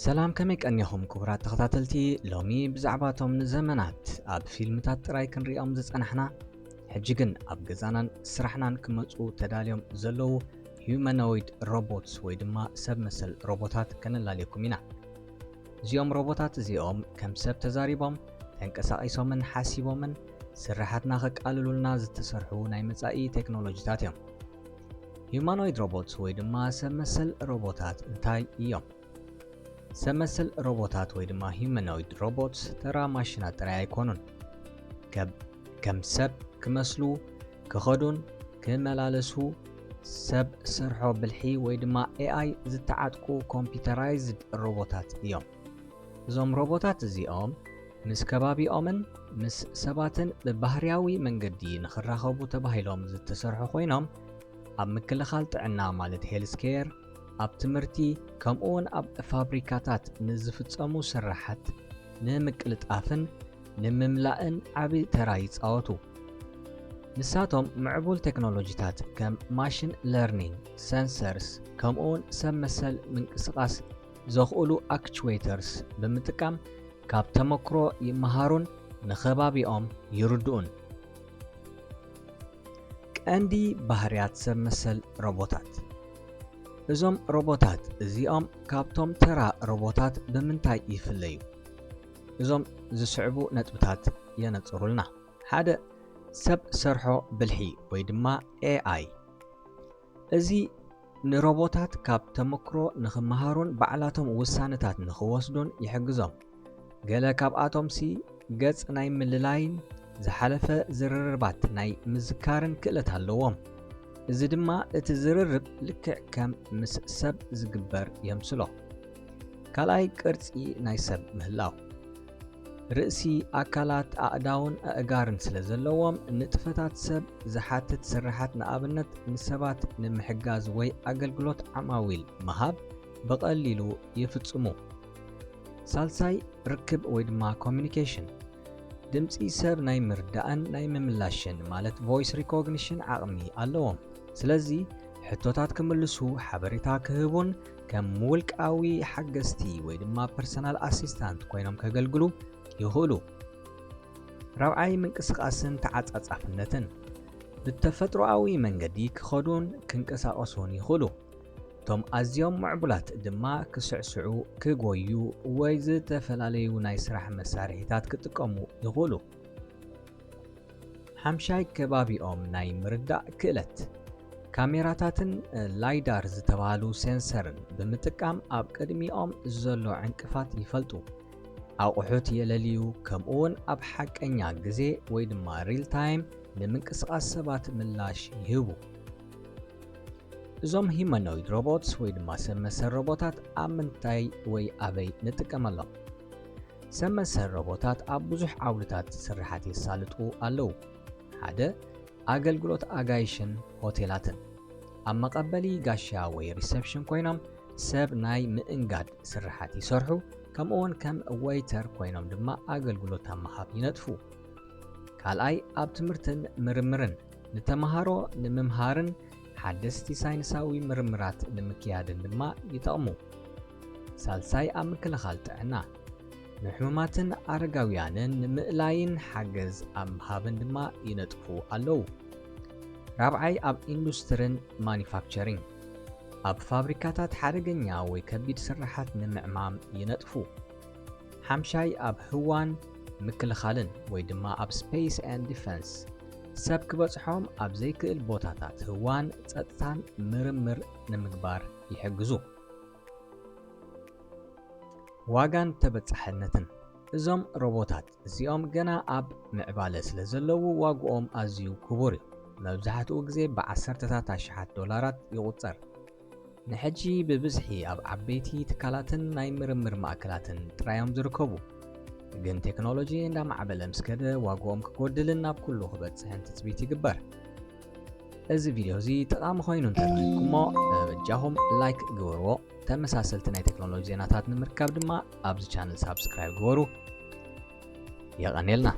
ሰላም፣ ከመይ ቀኒኹም ክቡራት ተኸታተልቲ? ሎሚ ብዛዕባቶም ንዘመናት ኣብ ፊልምታት ጥራይ ክንሪኦም ዝጸናሕና፣ ሕጂ ግን ኣብ ገዛናን ስራሕናን ክመጹ ተዳልዮም ዘለዉ humanoid robots ወይ ድማ ሰብ መሰል ሮቦታት ከነላልየኩም ኢና። እዚኦም ሮቦታት እዚኦም ከም ሰብ ተዛሪቦም፣ ተንቀሳቒሶምን ሓሲቦምን ስራሓትና ከቃልሉልና ዝተሰርሑ ናይ መጻኢ ቴክኖሎጂታት እዮም። humanoid robots ወይ ድማ ሰብ መሰል ሮቦታት እንታይ እዮም? ሰብ መሰል ሮቦታት ወይ ድማ humanoid robots ተራ ማሽናት ጥራይ ኣይኮኑን። ከብ-፣ ከም ሰብ ክመስሉ፣ ክኸዱን ክመላለሱ፣ ሰብ ሰርሖ ብልሒ ወይ ድማ ኤ ኣይ ዝተዓጥቁ ኮምፒውተራይዝድ ሮቦታት እዮም። እዞም ሮቦታት እዚኦም ምስ ከባቢኦምን ምስ ሰባትን ብባህርያዊ መንገዲ ንኽራኸቡ ተባሂሎም ዝተሰርሑ ኮይኖም፣ ኣብ ምክልኻል ጥዕና ማለት ሄልስኬር፣ ኣብ ትምህርቲ፣ ከምኡውን ኣብ ፋብሪካታት ንዝፍጸሙ ስራሓት ንምቅልጣፍን ንምምላእን ዓቢ ተራ ይጻወቱ። ንሳቶም ምዕቡል ቴክኖሎጂታት ከም ማሽን ለርኒንግ፣ ሰንሰርስ፣ ከምኡውን ሰብ መሰል ምንቅስቓስ ዘኽእሉ ኣክቹዌተርስ ብምጥቃም ካብ ተመክሮ ይመሃሩን ንኸባቢኦም ይርድኡን። ቀንዲ ባህርያት ሰብ መሰል ሮቦታት። እዞም ሮቦታት እዚኦም ካብቶም ተራ ሮቦታት ብምንታይ ይፍለዩ? እዞም ዝስዕቡ ነጥብታት የነጽሩልና። ሓደ፣ ሰብ ሰርሖ ብልሒ ወይ ድማ ኤ ኣይ። እዚ ንሮቦታት ካብ ተመክሮ ንኽመሃሩን ባዕላቶም ውሳነታት ንኽወስዱን ይሕግዞም። ገለ ካብኣቶምሲ ገጽ ናይ ምልላይን ዝሓለፈ ዝርርባት ናይ ምዝካርን ክእለት ኣለዎም። እዚ ድማ እቲ ዝርርብ ልክዕ ከም ምስ ሰብ ዝግበር የምስሎ። ካልኣይ፣ ቅርጺ ናይ ሰብ ምህላው። ርእሲ፣ ኣካላት፣ ኣእዳውን ኣእጋርን ስለ ዘለዎም፣ ንጥፈታት ሰብ ዝሓትት ስርሓት፣ ንኣብነት ንሰባት ንምሕጋዝ ወይ ኣገልግሎት ዓማዊል ምሃብ ብቐሊሉ ይፍጽሙ። ሳልሳይ፣ ርክብ ወይ ድማ ኮሚኒኬሽን። ድምጺ ሰብ ናይ ምርዳእን ናይ ምምላሽን ማለት ቮይስ ሪኮግኒሽን ዓቕሚ ኣለዎም። ስለዚ ሕቶታት ክምልሱ፣ ሓበሬታ ክህቡን ከም ውልቃዊ ሓገዝቲ ወይ ድማ ፐርሰናል ኣሲስታንት ኮይኖም ከገልግሉ ይኽእሉ። ራብዓይ፣ ምንቅስቓስን ተዓጻጻፍነትን። ብተፈጥሮኣዊ መንገዲ ክኸዱን ክንቀሳቐሱን ይኽእሉ። እቶም ኣዝዮም ምዕቡላት ድማ ክስዕስዑ፣ ክጎዩ ወይ ዝተፈላለዩ ናይ ስራሕ መሳርሒታት ክጥቀሙ ይኽእሉ። ሓምሻይ፣ ከባቢኦም ናይ ምርዳእ ክእለት። ካሜራታትን ላይዳር ዝተባህሉ ሴንሰርን ብምጥቃም ኣብ ቅድሚኦም ዘሎ ዕንቅፋት ይፈልጡ። ኣቑሑት የለልዩ፣ ከምኡውን ኣብ ሓቀኛ ግዜ ወይ ድማ ሪል ታይም ንምንቅስቓስ ሰባት ምላሽ ይህቡ። እዞም ሂመኖይድ ሮቦትስ ወይ ድማ ሰብ መሰል ሮቦታት ኣብ ምንታይ ወይ ኣበይ ንጥቀመሎም? ሰብ መሰል ሮቦታት ኣብ ብዙሕ ዓውድታት ስርሓት የሳልጡ ኣለዉ። ሓደ፣ ኣገልግሎት ኣጋይሽን ሆቴላትን። ኣብ መቐበሊ ጋሻ ወይ ሪሰፕሽን ኮይኖም ሰብ ናይ ምእንጋድ ስርሓት ይሰርሑ፣ ከምኡውን ከም ዌይተር ኮይኖም ድማ ኣገልግሎት ኣብ ምሃብ ይነጥፉ። ካልኣይ፣ ኣብ ትምህርትን ምርምርን። ንተምሃሮ ንምምሃርን ሓደስቲ ሳይንሳዊ ምርምራት ንምክያድን ድማ ይጠቕሙ። ሳልሳይ፣ ኣብ ምክልኻል ጥዕና። ንሕሙማትን ኣረጋውያንን ንምእላይን ሓገዝ ኣብ ምሃብን ድማ ይነጥፉ ኣለዉ። ራብዓይ፣ ኣብ ኢንዱስትርን ማኒፋክቸሪንግ። ኣብ ፋብሪካታት ሓደገኛ ወይ ከቢድ ስርሓት ንምዕማም ይነጥፉ። ሓምሻይ፣ ኣብ ህዋን ምክልኻልን ወይ ድማ ኣብ ስፔስ ኤንድ ዲፈንስ። ሰብ ክበጽሖም ኣብ ዘይክእል ቦታታት ህዋን ጸጥታን ምርምር ንምግባር ይሕግዙ። ዋጋን ተበጻሕነትን። እዞም ሮቦታት እዚኦም ገና ኣብ ምዕባለ ስለ ዘለዉ ዋግኦም ኣዝዩ ክቡር እዩ። መብዛሕትኡ ግዜ ብዓሰርተታት ኣሽሓት ዶላራት ይቑጸር። ንሕጂ ብብዝሒ ኣብ ዓበይቲ ትካላትን ናይ ምርምር ማእከላትን ጥራይ እዮም ዝርከቡ። ግን ቴክኖሎጂ እንዳማዕበለ ምስ ከደ ዋግኦም ክጎድልን ናብ ኩሉ ክበጽሕን ትጽቢት ይግበር። እዚ ቪድዮ እዚ ጠቓሚ ኮይኑ እንተረኺብኩሞ በጃኹም ላይክ ግበርዎ። ተመሳሰልቲ ናይ ቴክኖሎጂ ዜናታት ንምርካብ ድማ ኣብዚ ቻነል ሳብስክራይብ ግበሩ። የቐኔልና።